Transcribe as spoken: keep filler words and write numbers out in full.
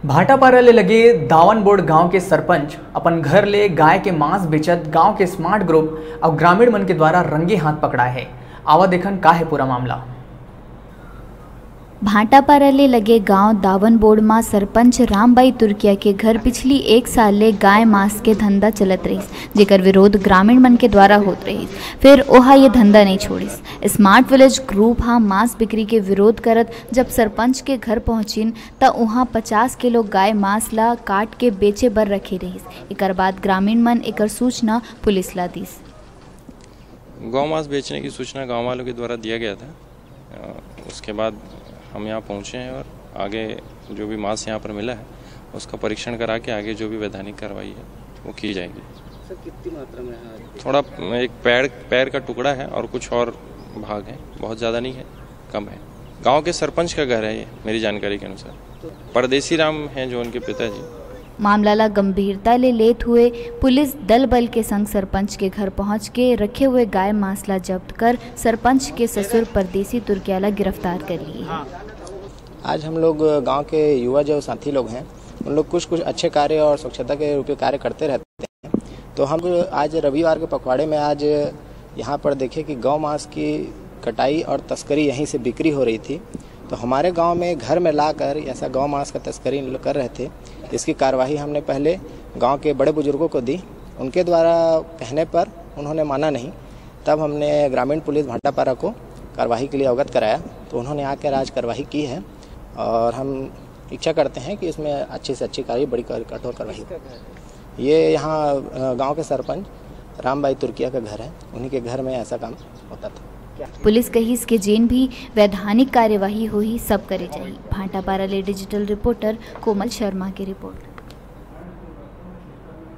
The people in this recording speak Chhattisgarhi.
भाटापारा ले लगे दावनबोड़ गांव के सरपंच अपन घर ले गाय के मांस बेचत गांव के स्मार्ट ग्रुप अउ ग्रामीण मन के द्वारा रंगे हाथ पकड़ाए हे। आवा देखन का हे पूरा मामला। भाटापारा ले लगे गांव दावनबोड़ म सरपंच रामबाई तुर्किया के घर पिछली एक साल ले गाय मांस के धंधा चलत रहिस, जेकर विरोध ग्रामीण मन के द्वारा होत रहिस। फिर ओहा ये धंधा नहीं छोड़िस। स्मार्ट विलेज ग्रुप ह मांस बिक्री के विरोध करत जब सरपंच के घर पहुंचिन, त उहां पचास किलो गाय मांस ला काट के बेचे बर रखे रहिस। एकर बाद ग्रामीण मन एकर सूचना पुलिस ला दिस। गौ मांस बेचने की सूचना गांव वालों के द्वारा दिया गया था। अ, उसके बाद हम यहाँ पहुँचे हैं और आगे जो भी मांस यहाँ पर मिला है, उसका परीक्षण करा के आगे जो भी वैधानिक कार्रवाई है, वो की जाएगी। सर, कितनी मात्रा में है आज? थोड़ा एक पैर, पैर का टुकड़ा है और कुछ और भाग है, बहुत ज़्यादा नहीं है, कम है। गांव के सरपंच का घर है ये, मेरी जानकारी के अनुसार। परदेसी राम हैं जो उनके पिताजी। मामला ला गंभीरता ले लेत हुए पुलिस दल बल के संग सरपंच के घर पहुंच के रखे हुए गाय मांस ला जब्त कर सरपंच के ससुर परदेसी तुर्किया ला गिरफ्तार कर लिए। आज हम लोग गांव के युवा जो साथी लोग हैं, उन लोग कुछ कुछ अच्छे कार्य और स्वच्छता के रूप में कार्य करते रहते हैं। तो हम आज रविवार के पखवाड़े में आज यहाँ पर देखे कि गौ मांस की कटाई और तस्करी यहीं से बिक्री हो रही थी। तो हमारे गांव में घर में लाकर ऐसा गौ मांस का तस्करी इन लोग कर रहे थे, इसकी कार्यवाही हमने पहले गांव के बड़े बुजुर्गों को दी। उनके द्वारा कहने पर उन्होंने माना नहीं, तब हमने ग्रामीण पुलिस भाटापारा को कार्यवाही के लिए अवगत कराया। तो उन्होंने आकर आज कार्यवाही की है और हम इच्छा करते हैं कि इसमें अच्छी से अच्छी कार्रवाई, बड़ी कर-, कठोर कार्रवाई हो। ये यहाँ, अ, गांव के सरपंच रामबाई तुर्किया का घर है, उन्हीं के घर में ऐसा काम होता था। पुलिस कहिस के जेन भी वैधानिक कार्यवाही होही, सब करे जाही। भाटापारा ले डिजिटल रिपोर्टर कोमल शर्मा की रिपोर्ट।